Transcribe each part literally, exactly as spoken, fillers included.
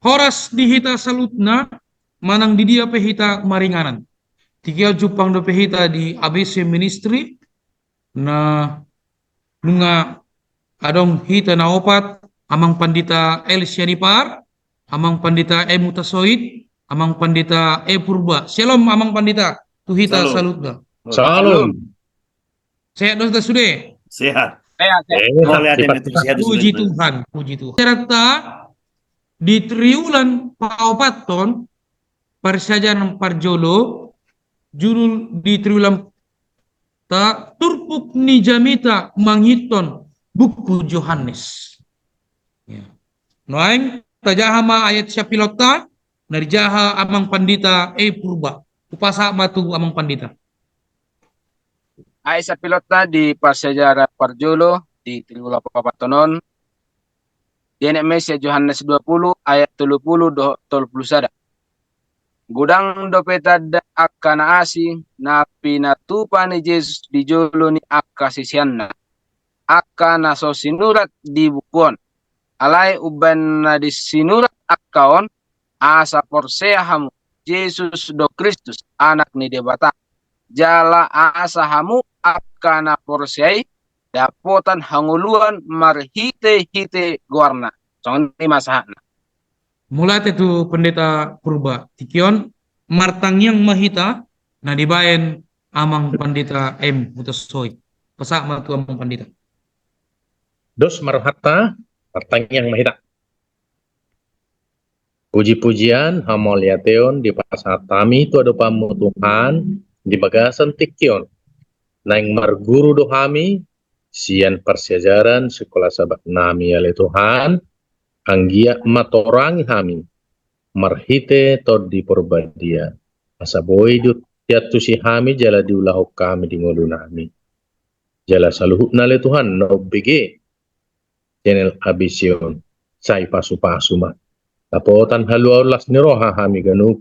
Horas di hita saluhutna, manang di dia pe hita maringanan. Tingki on jumpang dope hita di A B C Ministry, na nunga adong hita na opat, Amang Pandita L Sianipar, Amang Pandita M Hutasoit, Amang Pandita E Purba. Syalom, Amang Pandita, tu hita saluhutna. Syalom. Sehat do hita sude? Sehat. Sehat, sehat. Puji Tuhan, puji Tuhan. Serta di triwulan paopathon, parsiajaran parjolo, judul di triwulan ta, turpuk ni jamita mangihuthon buku Johannes. Ya. Nuaeng tajaha ma ayat siapilonta, na dijaha Amang Pandita E Purba. Hupasahat ma tu Amang Pandita. Ayat siapilonta di parsiajaran parjolo di triwulan paopathon on, dienet ma i sian Johannes dua pulu ayat tolu pulu dohot tolu pulu sada. Godang dope tanda angka na asing na pinatupa ni Jesus di jolo ni angka siseanna, angka na so sinurat di buku on. Alai umbahen na disinurat angka on, asa porsea hamu Jesus do Kristus, Anak ni Debata, jala asa hamu angka na porsea i dapotan hangoluan marhitehite goarna. Songon i ma sahatna. Mauliate tu Pandita Purba. Tingki on martangiang ma hita na dibaen Amang Pandita M Hutasoit. Pasahat ma tu Amang Pandita. Dos ma rohanta, martangiang ma hita. Puji-pujian, hamauliateon dipasahat hami tu adopanmu Tuhan, di bagasan tingki on. Naeng marguru do hami, sian parsiajaran sikola Sabat nami ale Tuhan, anggiat ma torangi hami, marhite Tondi Porbadia, asa boi diantusi hami jala diulahon hami di ngolu nami. Jala saluhutna ale Tuhan, na umbege channel A B C on, sai pasu-pasu ma. Dapotan haluaon las ni roha hami ganup,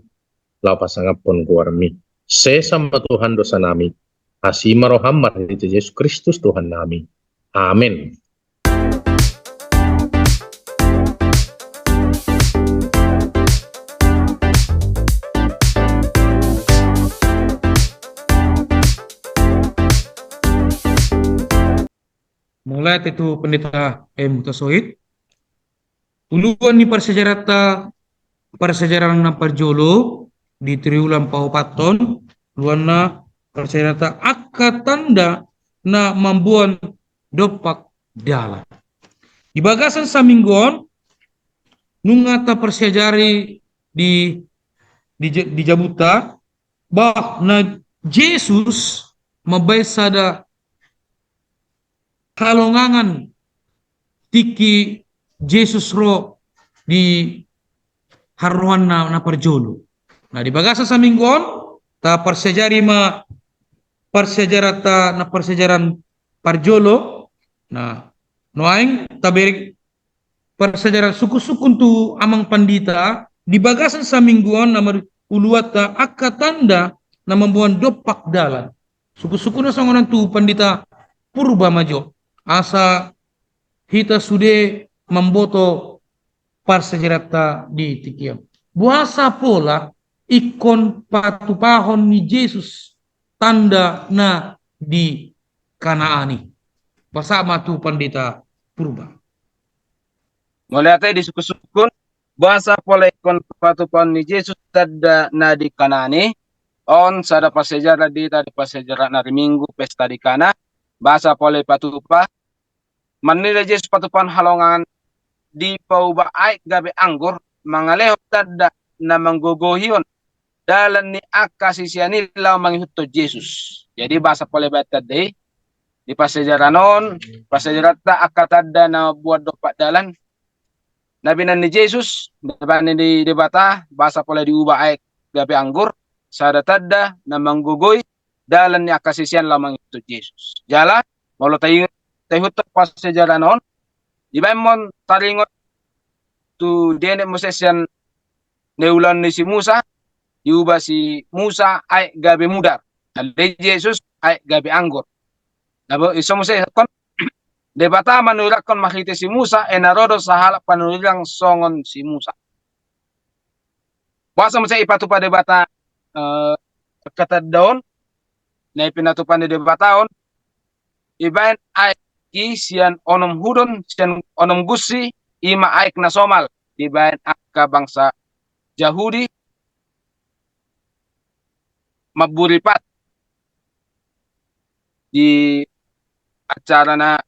laho pasangaphon goarmi. Sesa ma Tuhan dosa nami. Asi ma roham marhite Jesus Kristus Tuhan nami. Amen. Mauliate tu Pandita M Hutasoit. Uluan ni parsiajaranta, parsiajaran na parjolo di triwulan paopathon, uluanna parsiajaranta angka tanda na mamboan dompak dalan. Di bagasan saminggu on, nunga taparsiajari di, di, di jabunta, bah, na Jesus mambaen sada halongangan tingki Jesus ro di haroroanna na parjolo. Nah, di bagasan saminggu on, taparsiajari ma parsiajaranta na parsiajaran parjolo. Nah, nuaeng tabereng parsiajaran sungkun-sungkun tu Amang Pandita, di bagasan saminggu on na maruluanta angka tanda na mamboan dompak dalan. Sungkun-sungkunna songon on tu Pandita Purba ma jo. Asa hita sude mamboto parsiajaranta di tingki on. Boasa pola ingkon patupahon ni Jesus tanda na di Kanaan i? Pasahat ma tu Pandita Purba. Mauliate di sungkun-sungkun, boasa pola ingkon patupahon ni Jesus tanda na di Kanaan i? On sada parsiajaran di hita di parsiajaran ari Minggu, pesta di Kana. Boasa pola ipatupa? Marnida Jesus patupahon halongangan, dipauba aek gabe anggur, mangalehon tanda na manggogoihon dalan ni angka sisean i laho mangihuthon Jesus. Jadi boasa pola ibaen tanda i? Di parsiajaran on, parsiajaranta angka tanda na mamboan dompak dalan na binaen ni Jesus, na binaen ni Debata, boasa pola diuba aek gabe anggur, sada tanda na manggogoi dalan ni angka sisean laho mangihuthon Jesus. Jala molo tai-, taihuthon parsiajaran on, dibaen ma on taringot tu dienet muse sian na ulaon ni si Musa, diuba si Musa aek gabe mudar, alai Jesus aek gabe anggur. Na bo, iso muse ingkon Debata manuriranghon marhite si Musa, ai na ro do sahalak panurirang songon si Musa. Boasa muse ipatupa Debata, eh, angka tanda on, na pinatupa ni Debata on, ibaen aek i sian onom hudon, sian onom gusi, i ma aek na somal dibaen angka bangsa Jahudi mamburipat di acara na,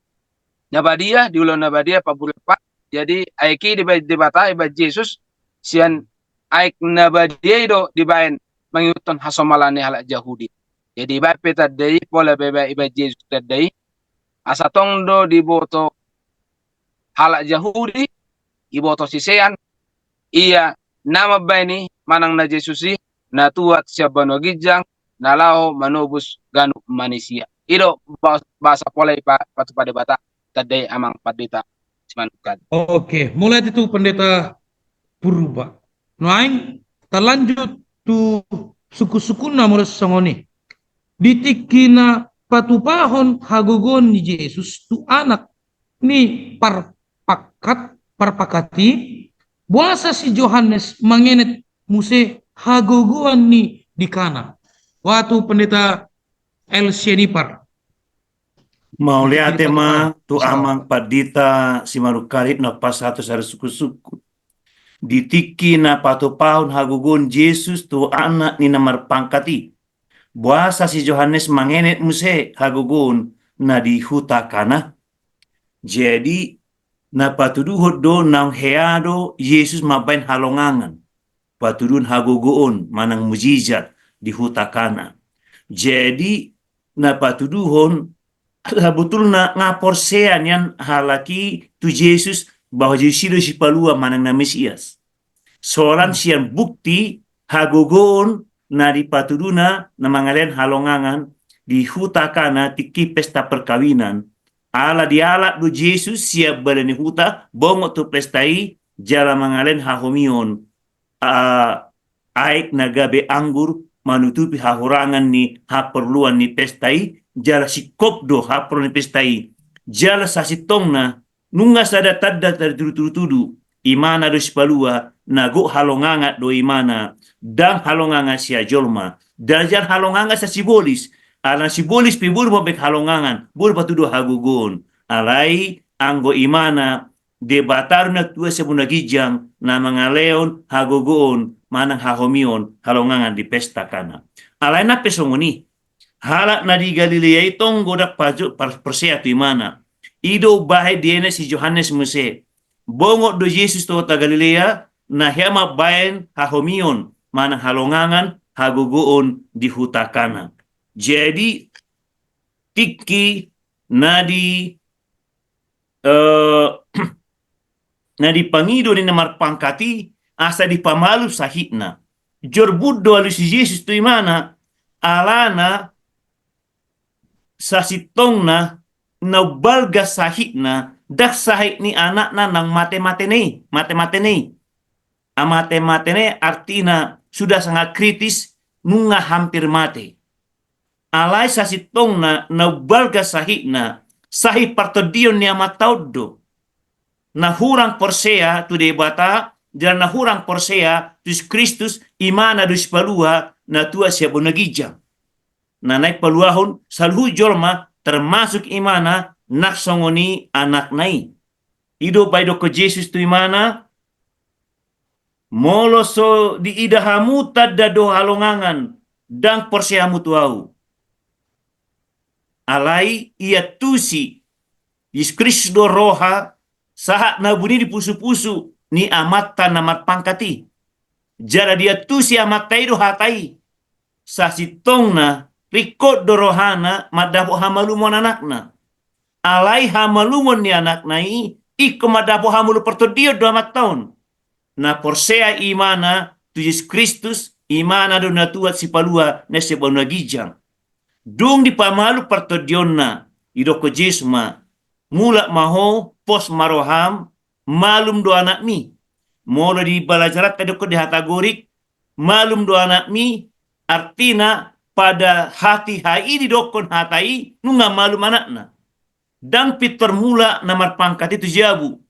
na badia, di ulaon na badia, pamburipat. Jadi aek i dibaen Debata, ibaen Jesus, sian aek na badia i do dibaen mangihuthon hasomalan ni halak Jahudi. Jadi ibaen pe tanda i, pola pe ibaen, ibaen Jesus tanda i, asa tong do diboto halak Jahudi, diboto sisean, ia na mambaen i manang na Jesus i, na tuat sian banua ginjang, na laho manobus ganup manisia. I do ba-, bahasa pola i pa-, patupa Debata tanda i, Amang Pandita Simanungkalit. Oke, mulai itu Pendeta Purba. Nuaeng talanjut tu sungkun-sungkunna modom songon i. Di tingki na patupahon hagogoon ni Jesus tu anak ni parpangkat, parpangkat i, boasa si Johannes mangenet muse hagogoon ni di Kana? Boha tu Pendeta El Sianipar. Mauliate ma tu Amang Pandita Simanungkalit na pasahat sada sungkun-sungkun. Di tingki na patupahon hagogoon Jesus tu anak ni na marpangkat i, boasa si Johannes mangenet muse hagogoon na di huta Kana? Jadi na patuduhon do naung hea do Jesus mambaen halongangan, patuduhon hagogoon manang mujizat di huta Kana. Jadi na patuduhon, sabotulna nga porsea nian halak i tu Jesus, bahwa Jesus i do Sipalua manang na Mesias. Solan sian bukti hagogoon na dipatuduna na mangalean halongangan di huta Kana tingki pesta perkawinan. Ala dialap do Jesus sian bale ni huta bongot tu pesta i jala mangalean hahomion, a, aek na gabe anggur manutupi hahurangan ni haporluan ni pesta i, jala singkop do haporluan ni pesta i. Jala sasintongna nunga sada tanda tartudu-tudu, imana do Sipalua, na gok halongangan do imana, ndang halongangan sian jolma, ndang halongangan sian sibolis, ala sibolis pe boi mambaen halongangan, boi patudu hagogoon. Alai anggo imana Debata do na tuat sian banua ginjang na mangalehon hagogoon manang hahomion halongangan di pesta Kana. Alai nang pe songon i, halak na di Galilea i tong godang pajo-, par-, porsea tu imana. I do umbahen dienet si Johannes muse. Bongot do Jesus tu huta Galilea, na hea mambaen hahomion manang halongangan hagogoon di huta Kana. Jadi tingki na di, eh, na dipangido ni na marpangkat i asa dipamalum sahitna. Jorbut do alusi Jesus tu imana, alana sasintongna na umbalga sahitna, ndang sahit ni anakna naung mate-mate na i, mate-mate na i. A, mate-mate na i artina sudah sangat kritis, nunga hampir mate. Alai sasintongna na umbalga sahitna, sahit partondion ni amanta on do. Na hurang porsea tu Debata, jala na hurang porsea tu Jesus Kristus, imana do Sipalua, na tuat sian banua ginjang. Na naeng paluahon saluhut jolma, termasuk imana, nang songon i anakna i. I do umbahen didok Jesus tu imana, molo so diida hamu tanda dohot halongangan, ndang porsea hamu tu ahu. Alai iantusi Jesus Kristus do roha sahat na buni di pusu-pusu ni amanta na marpangkat i. Jala diantusi amanta i do hata i. Sasintongna ringkot do rohana mandapot hamalumon anakna. Alai hamalumon ni anakna i, ingkon mandapot hamalumon partondion do amanta on. Na porsea imana tu Jesus Kristus, imana do na tuat Sipalua na sian banua ginjang. Dung dipamalum partondionna, didokkon Jesus ma, mulak ma ho, pos ma roham, malum do anakmi. Molo di balajaranta didokkon di hata Gorik, malum do anakmi, artina pada hatiha i didokkon hata i, nunga malum anakna. Ndang pintor mulak na marpangkat i tu jabu.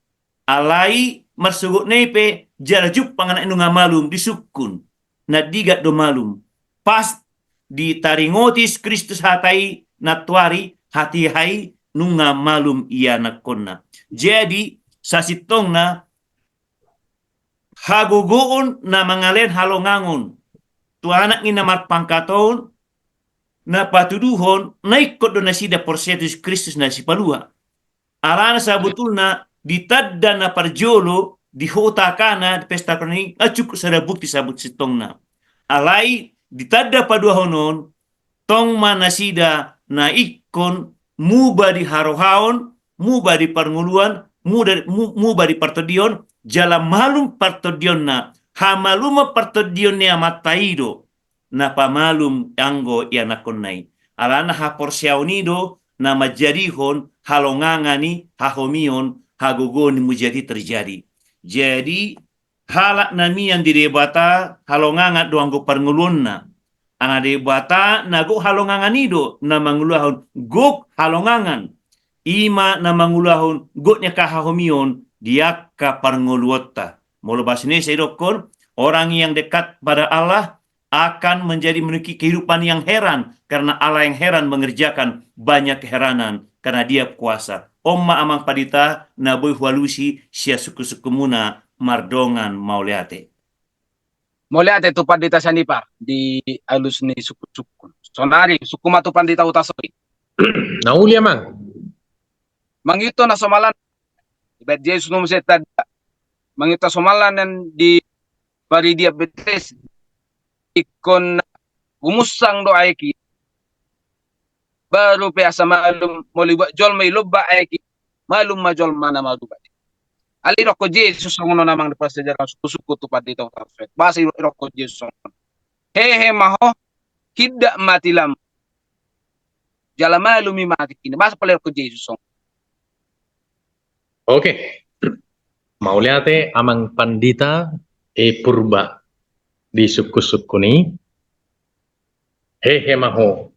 Alai marsogotna i pe jala jumpang anak i nunga malum, disungkun. na digat do malum. Pas ditaringoti Kristus hata i nantoari, hatiha i nunga malum ianakkonna. Jadi, sasintongna, hagogoon na mangalehon halongangon tu anak ni na marpangkat on, na patuduhon na ingkon do nasida porsea tu Jesus Kristus na sipalua. Alana sabotulna di tanda na parjolo di hota Kana di pesta pernikahan, cukup sada bukti sasintongna. Alai di tanda paduahon on, tong ma nasida na ingkon muba di harohaon, muba di parngoluon, muda-, mu-, muba di partondion, jala malum partondionna, hamalumon partondion ni Amanta i do na pamalum anggo ianakkonna i. Alana haporseaon i do na manjadihon halongangan i, hahomion, hagogoon ni mujizat i terjadi. Jadi, halak na mian di Debata, halongangan do anggo parngoluonna. Alana Debata na gok halongangan i do na mangulahon gok halongangan. I ma na mangulahon gok ni angka hahomion di angka parngoluonta. Molo bahasa Indonesia didokkon, orang yang dekat pada Allah akan menjadi memiliki kehidupan yang heran, karena Allah yang heran mengerjakan banyak keheranan, karena Dia kuasa. On ma amang pandita na boi hualusi sian sungkunsungkunmuna, mardongan mauliate. Mauliate tu pandita sian i, Pak, di alus ni sungkunsungkun. Sonari sungkun ma tu pandita Huta Sohi. Na uli, amang. Mangihuthon hasomalan, ibaen Jesus na muse tanda. Mangihuthon hasomalan di paridian Betesda, ingkon gumunsang do aek i. Baru pe asa malum, molo ibuat jolma i lomba aek i, malum ma jolma na marubat. Alai didokkon Jesus songon on, amang, di parsiajaran sungkunsungkun tu pandita Huta Sohi. Bahasa didokkon Jesus songon on. Hehe ma ho, hindat ma tilam. Jala malum i ma atik i. Bahasa pala didokkon Jesus songon on. Oke. Mauliate amang pandita, e, Purba di sungkunsungkun i. Hehe ma ho,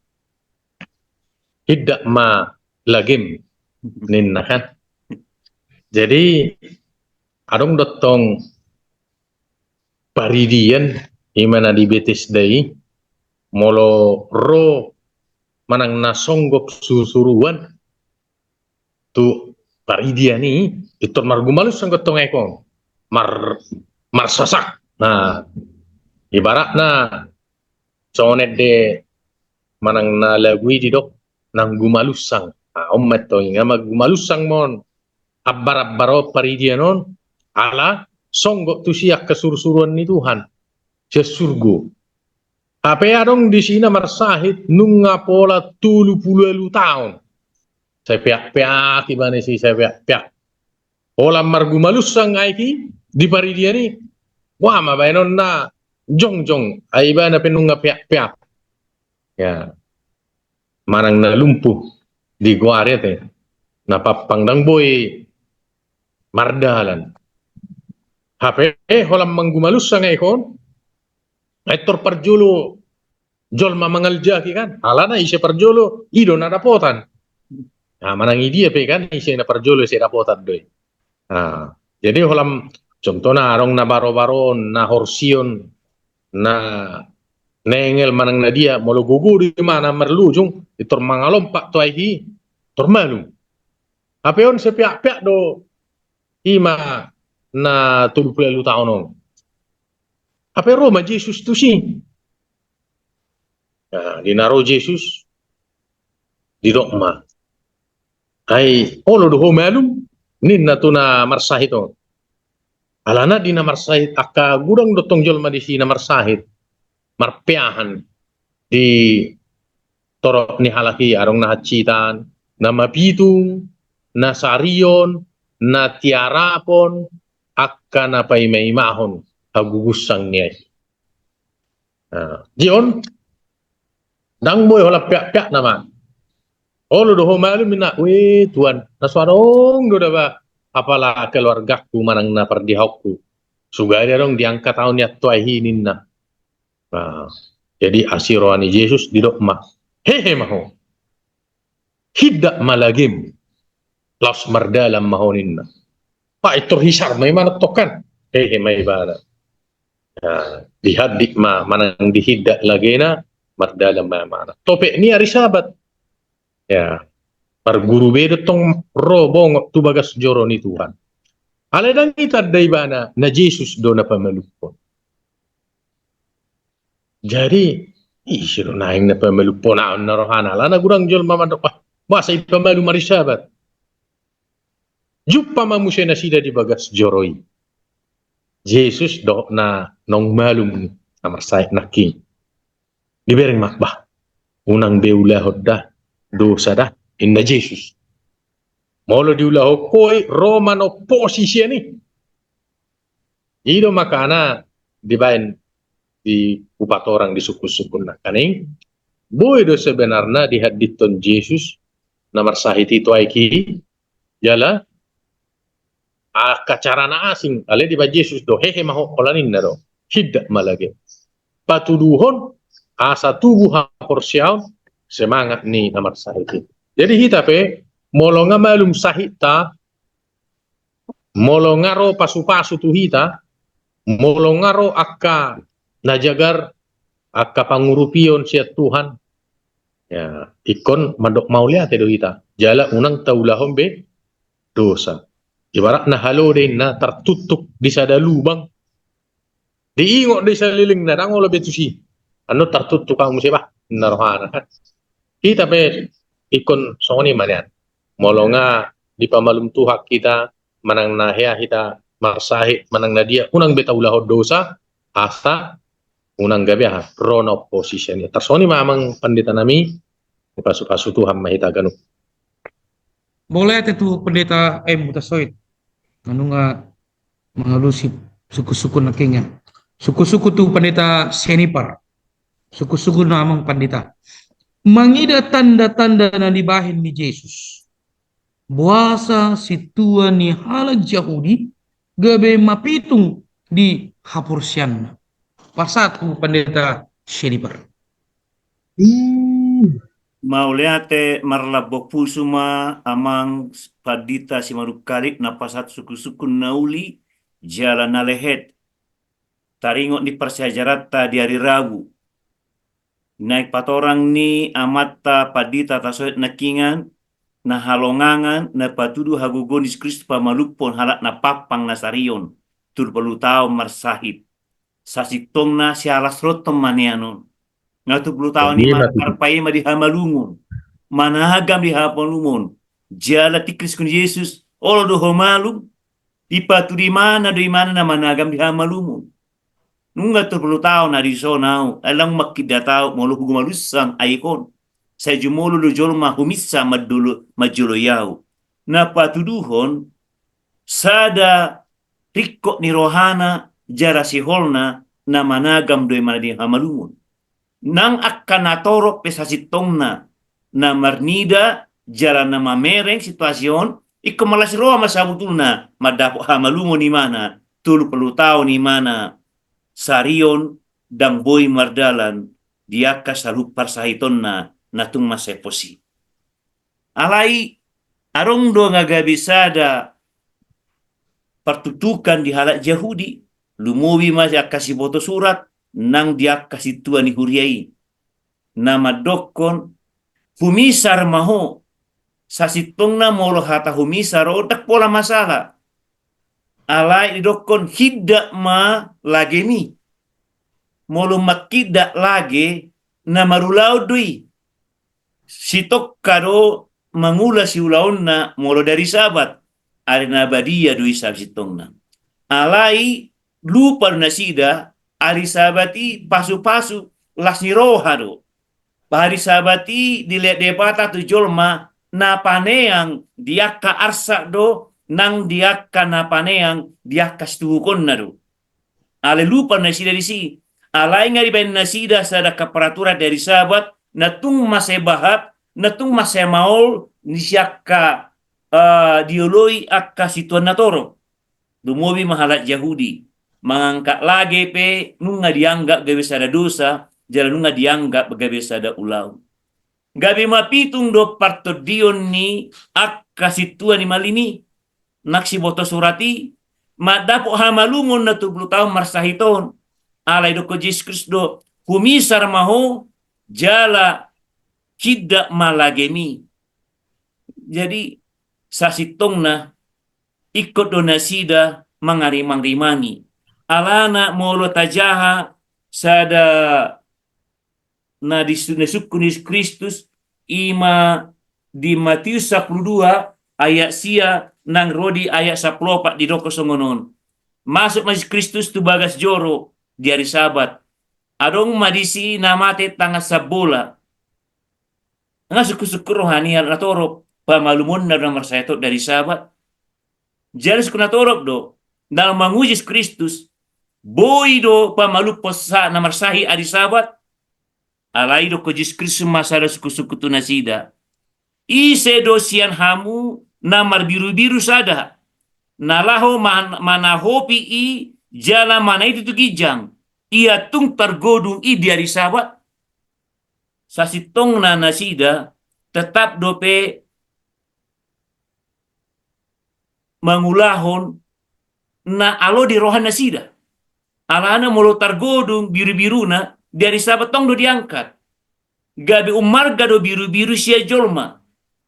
hindat ma lagim, ninna kan. Jadi, adong do tong paridian, i ma na di Betesda i, molo ro manang na songgop surusuruan tu paridian i, pintor margumalunsang do tong aek on. Mar-, marsasak. Nah, ibaratna songon ende manang na lagu i didok, nang gumalunsang. Nah, on ma tong i, nga margumalunsang ma on. Abbar-abbar on paridian on, ala songgop tusi angka surusuruan ni Tuhan sian surgo. Hape adong disi na marsahit nunga pola tolu pulu ualu taon. Sai peak-peak ibana disi, sai peak-peak. Holan margumalunsang aek i di paridian i. Boha ma baenonna, jongjong, ai ibana pe nunga peak-peak. Ya. Manang na lumpuh digoari ate, na pampang ndang boi mardalan. Hape holan manggumalunsang aek on, pintor parjolo jolma mangaljaki kan, alana ise parjolo, i do na dapotan. Nah, manang i dia pe kan, ise na parjolo, ise dapotan do i. Nah, jadi holan contohna adong na baro-baroon, na horsion, na nengel manang na dia, molo gogo do imana marlujung, pintor mangalompa tu aek i, pintor malum. Hape on sai peak-peak do i ma na tolu pulu ualu taon on. Hape ro ma Jesus tusi. Nah, di na ro Jesus, didok ma, ai olo do ho malum, ninna tu na marsahit on. Alana di na marsahit, angka godang do tong jolma disi na marsahit, marpeahan di torop ni halak i, adong na hansitan, na mapitung, na sarion, na tiarapon, angka na paimaimahon hagugunsang ni aek i. Nah, di on, ndang boi holan peak-peak nama. Olo do ho malum, ninna, we Tuhan, na so adong do daba apala keluargaku manang na pardihaonku. Sugari adong di angka taon ni antua i, ninna. Nah, jadi asi roha ni Jesus, didok ma, hehe ma ho, hindat ma lagim, laos mardalan ma ho, ninna. Pintor hisar ma imana tongkan, hehe ma ibana. Ya, dihandik ma manang dihindat lagena, mardalan ma ibana. Topet ni ari Sabat. Ya, parguru be do tong ro bongot tu bagas joro ni Tuhan. Alai ndang itanda ibana na Jesus do na pamalumhon. Jadi, ise do naeng na pamalumhon ahu ninna rohana. Alana godang jolma mandok, "Bah, boasa dipamalum ari Sabat?" Jumpa ma muse nasida di bagas joro i. Jesus dohot na naung malum ni na marsahit nangkin. Dibereng ma, "Bah, unang be ulahon da dosa da," ninna Jesus. "Molo diulahon ho i, ro manomposi sian i." I do makana dibaen di upa torang di sungkun-sungkun nangkaning, boi do sebenarna dihandikhon Jesus na marsahit i tu aek i, jala angka cara na asing, alai dibaen Jesus do, "Hehe ma ho," holan ninna do, "Hindat ma lage." Patuduhon asa tubu haporseaon, semangat ni na marsahit i. Jadi hita pe, molo nga malum sahitta, molo nga ro pasu-pasu tu hita, molo nga ro angka na jagar, angka pangurupion sian Tuhan, ya, ingkon mandok mauliate do hita. Jala unang taulahon be dosa. Ibaratna halode ninna tartuktuk di sada lubang. Diingot do i salelengna, ndang olo be tusi. Annon tartuktuk ahu muse, bah, ninna rohana. Hita pe ingkon songon i ma nian. Molo nga dipamalum Tuhan hita, manang na hea hita marsahit, manang na dia, unang be taulahon dosa, asa unang gabe aha, ro na oposisi ni. Tarsongon i ma amang pandita nami, dipasu-pasu Tuhan ma hita ganup. Mauliate tu Pendeta M. Hutasoit. Anu nga mangalusi sungkun-sungkun nangkin. Sungkun-sungkun tu Pendeta Senipar. Sungkun-sungkun amang pandita. Mangida tanda-tanda na nibahen ni Jesus, boasa sintua ni halak Jahudi gabe mapitung di haporseaonna? Pasahat tu Pendeta Senipar. Hmm. Mauliate marlambok pusu ma amang pandita Simanungkalit na pasahat sungkun-sungkun na uli jala na lehet. Taringot ni parsiajaranta di ari Rabu. Naeng patorang ni amanta pandita Hutasoit nangkin, na halongangan na patudu hagogoon ni Jesus Kristus pamalumhon halak na pampang na sarion, tolu pulu taon marsahit. Sasintongna sialas rohanta ma nian on. Nga tolu pulu taon i ma tarpaima di hamalumon. Managam di hamalumon. Jala tingkos ni Jesus, olo do ho malum, dipatudu ibana do ibana na managam di hamalumon. Nunga tolu pulu taon na dison ahu, ai lang mangkindat ahu molo hugomalussang aek on. Sai jumolo do jolma huminsa manjoloi ahu. Na patuduhon sada ringkot ni rohana jala siholna na managam do ibana di hamalumon. Nang angka natorop pe sasintongna na marnida jala na mamereng situasi on, ingkon malas ni roha ma sabutulna mandapot hamalumon ibana, tolu pulu taon ibana sarion ndang boi mardalan di angka saluhut parsahitonna na tung mansai pos i. Alai adong do nga gabe sada partuktukan di halak Jahudi, lumobi ma di angka siboto surat nang di angka sintua ni huria i, na mandokkon, humisar ma ho. Sasintongna molo hata humisar on ndang pola masalah. Alai didokkon, hindat ma lagemi. Molo mangkindat lage, na marulaon do i. Sitongka do mangula siulaonna molo di ari Sabat, ari na badia do i sasintongna. Alai lupa do nasida, ari Sabat i pasu-pasu, las ni roha do. Ari Sabat i dilean Debata tu jolma na paneang di angka arsak do, nang di angka na paneang di angka situhukonna do. Alai lupa nasida disi. Alai nga dibaen nasida sada angka peraturan di ari Sabat, na tung mansai bahat, na tung mansai maol, ni si angka, eh, dioloi angka sintua natorop. Lumobi ma halak Jahudi. Mangangkat lage pe nunga dianggap gabe sada dosa, jala nunga dianggap gabe sada ulaon. Gabe mapitung do partondion ni angka sintua ni malim i, nang siboto surat i, mandapot hamalumon na tolu pulu taon marsahit on. Alai didok Jesus Kristus do, humisar ma ho jala hindat ma lagemi. Jadi, sasintongna ingkon do nasida mangarimangrimangi. Alana molo tajaha sada na di, na sungkun ni Jesus Kristus, i ma di Matius sampulu dua ayat sia nang ro di ayat sampulu opat didok songon on. Masuk ma Jesus Kristus tu bagas joro di ari Sabat. Adong ma disi na mate tangan sambola. Nga sungkunsungkun roha ni halak natorop, pamalumonna do na marsahit on di ari Sabat. Jala sungkun natorop do, na manguji Jesus Kristus, boi do pamalumhon sa-, na marsahit ari Sabat. Alai didok Jesus Kristus ma sada sungkunsungkun tu nasida. Ise do sian hamu na marbirubiru sada, na laho man-, manahopi i jala manaiti tu ginjang, ia tung targodung i di ari Sabat? Sasintongna nasida tetap dope mangulahon na alo di roha nasida. Alana molo targodung birubiruna, di ari Sabat tong do diangkat. Gabe ummarga do birubiru sian jolma.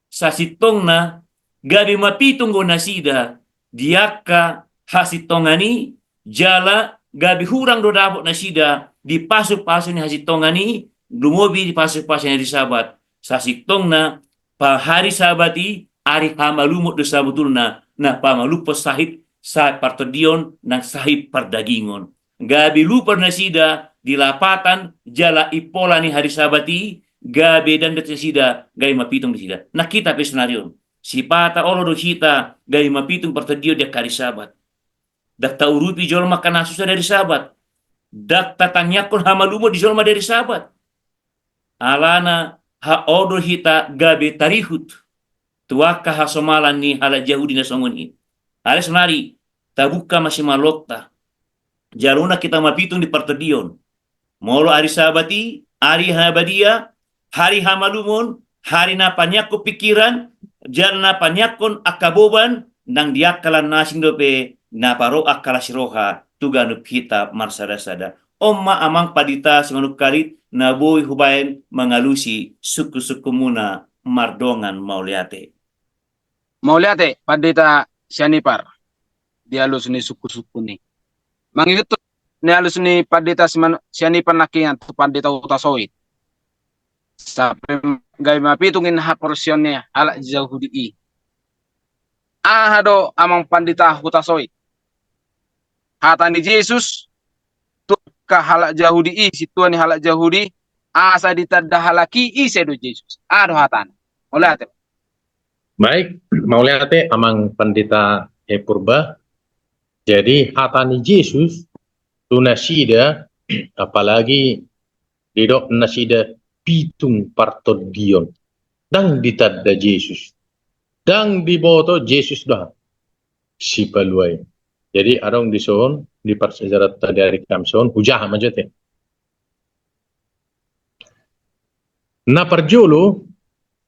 Sasintongna gabe mapitung do nasida di angka hasintongan i, jala gabe hurang do dapot nasida di pasupasu ni hasintongan i, lumobi di pasupasu ni ari Sabat. Sasintongna pa-, ari Sabat i ari hamalumon do sabotulna, na pamalumhon sahit, sahit partondion nang sahit pardagingon. Gabe lupa nasida di lapatan jala impola ni ari Sabat i, gabe ndang dapot nasida gabe mapitung nasida. Nang hita pe saonari on, sipata olo do hita gabe mapitung partondion di angka ari Sabat. Ndang taurupi jolma angka na susa di ari Sabat. Ndang tatangiangkon hamalumon di jolma di ari Sabat. Alana ha-, olo do hita gabe tarihut tu angka hasomalan ni halak Jahudi na songon i. Alai saonari, tabuka ma simalongta. Jalo na hita mapitung di partondion. Molo ari Sabat i ari na badia, ari hamalumon, ari na paneangkon pingkiran, jala na paneangkon angka boban, nang di angka las ni asing dope na paro angka las ni roha tu ganup hita marsadasada. On ma amang pandita simanungkalit na boi hubaen mangalusi sungkunsungkunmuna, mardongan mauliate. Mauliate pandita Sianipar di alus ni sungkunsungkun i. Mangihuthon ni alus ni pandita Siman-, Sianipar nangkiningan tu pandita Hutasoit. Sampe gabe mapitung inna haporseaon ni halak Jahudi i. Aha do amang pandita Hutasoit hata ni Jesus tu angka halak Jahudi i, sintua ni halak Jahudi, asa ditanda halak i ise do Jesus? Aha do hatana? Mauliate. Baik, mauliate amang pandita, eh, Purba. Jadi hata ni Jesus tu nasida, apalagi didok nasida pitung partondion. Ndang ditanda Jesus. Ndang diboto Jesus dohot Sipalua i. Jadi adong dison di parsiajaranta di ari Kamis on, hujaha ma jo ate. Na parjolo,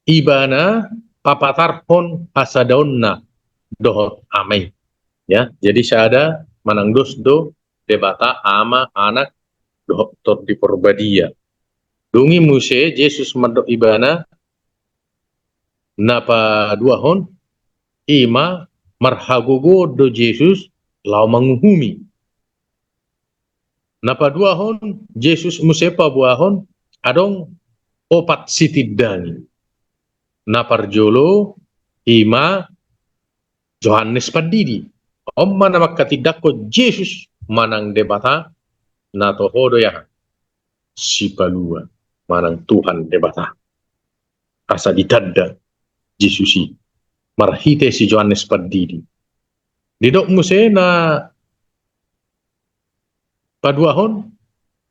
ibana papatarhon hasadaonna dohot Ama i. Ya, jadi sada manang dos do Debata, Ama, Anak, dohot Tondi Porbadia. Dung i muse Jesus mandok ibana, na paduahon, i ma marhagogoon do Jesus laho manguhumi. Na paduahon, Jesus muse paboahon, adong opat sitindangi. Na parjolo, i ma Johannes Pandidi. On ma na mangkatindangkon Jesus manang Debata, na toho do i aha? Sipalua, manang Tuhan Debata. Asa ditanda Jesus i marhite si Johannes Pandidi. Didok muse na paduahon,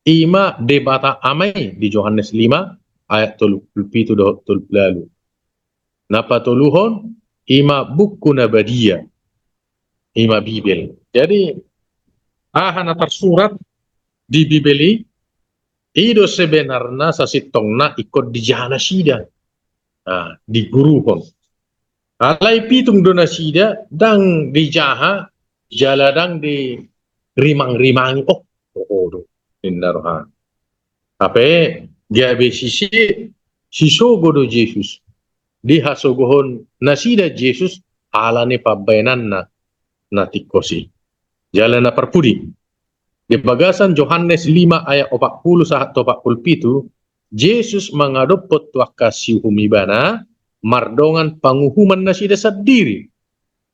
i ma Debata Ama i di Johannes lima ayat tolu pulu pitu dohot tolu pulu ualu. Na patoluhon, i ma buku na badia, i ma Bibel. Jadi aha na tarsurat di Bibel i, i do sebenarna sasintongna ingkon dijaha nasida. Nah, diguruhon. Alai pitung do nasida ndang dijaha, jala ndang dirimangrimangi. Oh, oh, oh, do. ninna roha. Hape gabe sise, sisogo do Jesus. Dihasogohon nasida Jesus ala ni pambahenanna na tingkos i. Jala na parpudi, di bagasan Johannes lima ayat opat pulu sahat tu opat pulu pitu, Jesus mangadophon tu angka siuhum Ibana mardongan panguhuman nasida sandiri,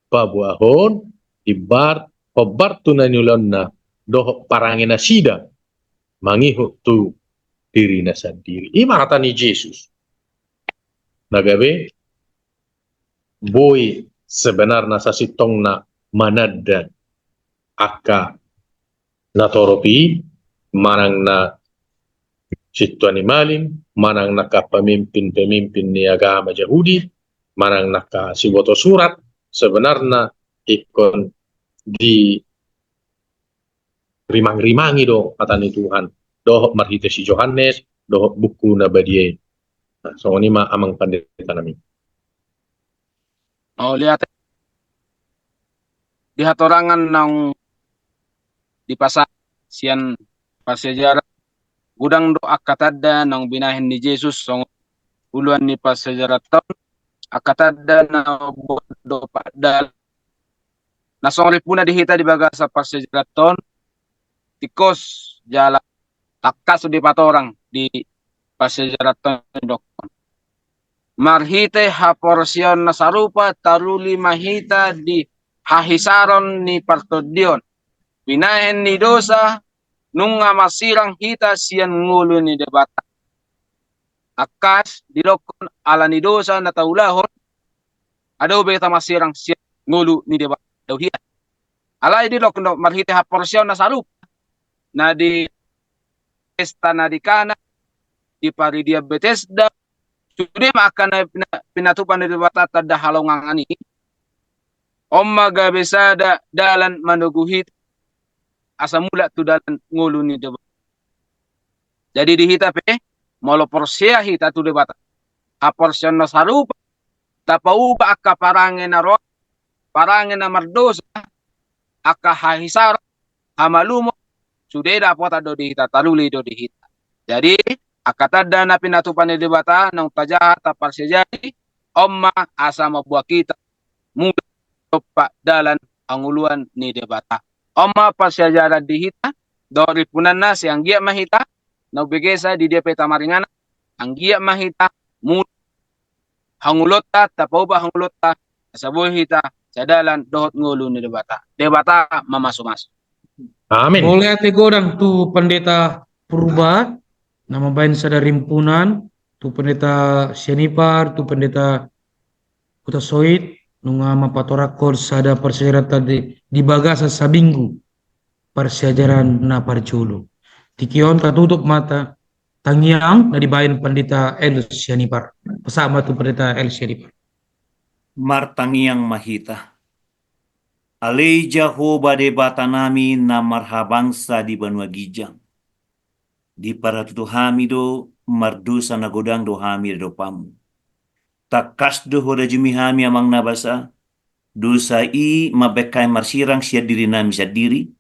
paboahon imbar hombar tu na niulaonna dohot parange nasida mangihut tu dirina sandiri. I ma hata ni Jesus. Na gabe boi sebenarna sasintongna mananda angka na torop i, manang na sintua ni malim, manang na angka pemimpin-pemimpin ni agama Jahudi, manang na angka siboto surat, sebenarna ingkon di rimang-rimangi do hata ni Tuhan dohot marhite si Johannes dohot buku na badia i. Nah, songon i ma amang pandita nami. Oh, lihat di hatorangan naung dipasahat sian parsiajaran, godang do angka tanda naung binahen ni Jesus songon uluan ni parsiajaran on, angka tanda na mamboan dompak dalan. Na songon rimpuna di hita di bagasan parsiajaran on, tingkos jala tangkas do dipatorang di parsiajaran on, didok marhite haporseaon na sarupa taruli ma hita di hahisaron ni partondion. Binahen ni dosa nunga marsirang hita sian ngolu ni Debata. Tangkas didokkon ala ni dosa na taulahon, adong be hita marsirang sian ngolu ni Debata. Dao hita. Alai didokkon do marhite haporseaon na sarupa na di pesta na di Kana, di paridian Betesda, sude ma angka na pina-, pinatupa ni Debata tanda halongangan i. On ma gabe sada dalan manogu hita asa mulak tu dalan ngolu ni Debata. Jadi di hita pe, molo porsea hita tu Debata, haporseaon na sarupa, tapauba angka parange na ro, parange na mardosa, angka hahisaron, hamalumon, sude dapotan do di hita, taruli do di hita. Jadi angka tanda na pinatupa ni Debata naung tajaha, taparsiajari, on ma asa mamboan hita mulak dompak dalan hangoluan ni Debata. On ma parsiajaran di hita dohot rimpunanna, sai anggiat ma hita na umbegesa di dia pe tamaringanan, anggiat ma hita mulak hangoluonta, tapauba hangoluonta asa boi hita sadalan dohot ngolu ni Debata. Debata mamasumasu. Amin. Mauliate godang tu Pandita Purba na mambahen sada rimpunan, tu Pandita Sianipar, tu Pandita Hutasoit, nunga mampatorangkon sada parsiajaran tadi di bagasan saminggu parsiajaran na parjolo. Tingki on tatutup ma tangiang na dibahen Pandita L Sianipar. Pasahat ma tu Pandita L Sianipar. Martangiang ma hita. Ale Jahowa Debata nami na marhabangsa di banua ginjang, diparatutu hami do, mardosa na godang do hami di adopanmu. Tangkas do hudajumi hami, Amang na basa, dosa i mambahen hami marsirang sian dirinami sandiri,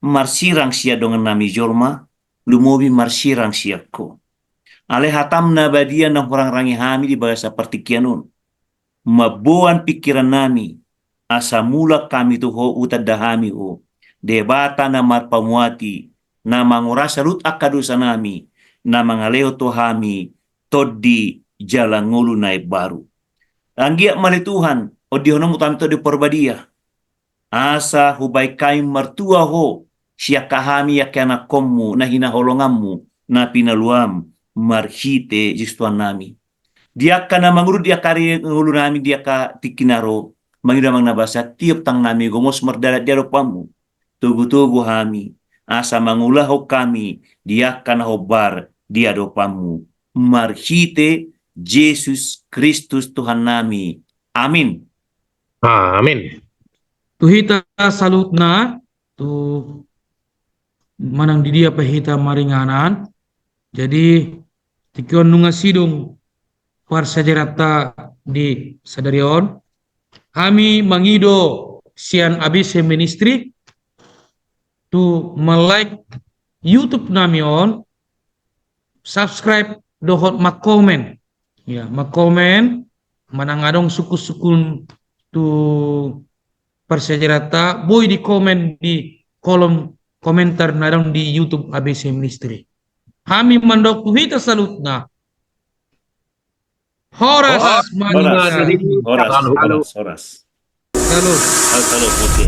marsirang sian dongannami jolma, lumobi marsirang sian Ho. Alai hatam na badia na hurangrangi hami di bagasan partingkian on, mamboan pingkirannami, asa mulak hami tu Ho, hutanda hami Ho, Debata na marpamuati, na mangurasi saluhut angka dosanami, na mangalehon tu hami tondi jala ngolu na imbaru. Anggiat ma ale Tuhan, ondihononmu tu hami Tondi Parbadia, asa hubahen hami martua Ho, sian hami angka ianakkonmu na hinaholonganmu, na pinaluam, marhite Jesus Tuhannami. Di angka na mangurut di angka ari ngolunami di angka tingki na ro, mangido Amang na basa, tiop tanganami gomos mardalan di adopanmu. Togutogu hami, asa mangulahon hami di angka na hombar di adopanmu. Marhite Jesus Kristus Tuhannami. Amin. Amin. Tu hita saluhutna, tu manang di dia pe hita maringanan. Jadi, tingki on nunga sidung parsiajaranta di sadari on. Hami mangido sian A B C Ministry, tu ma-like, YouTube nami on, subscribe dohot mangkomen. Ya, mangkomen, manang adong sungkun-sungkun tu parsiajaranta, boi dikomen di kolom komentar na adong di YouTube A B C Ministry. Hami mandok tu hita saluhutna. Horas, horas, ma nian. Horas, horas, horas. Salut. Salut, salut, oke.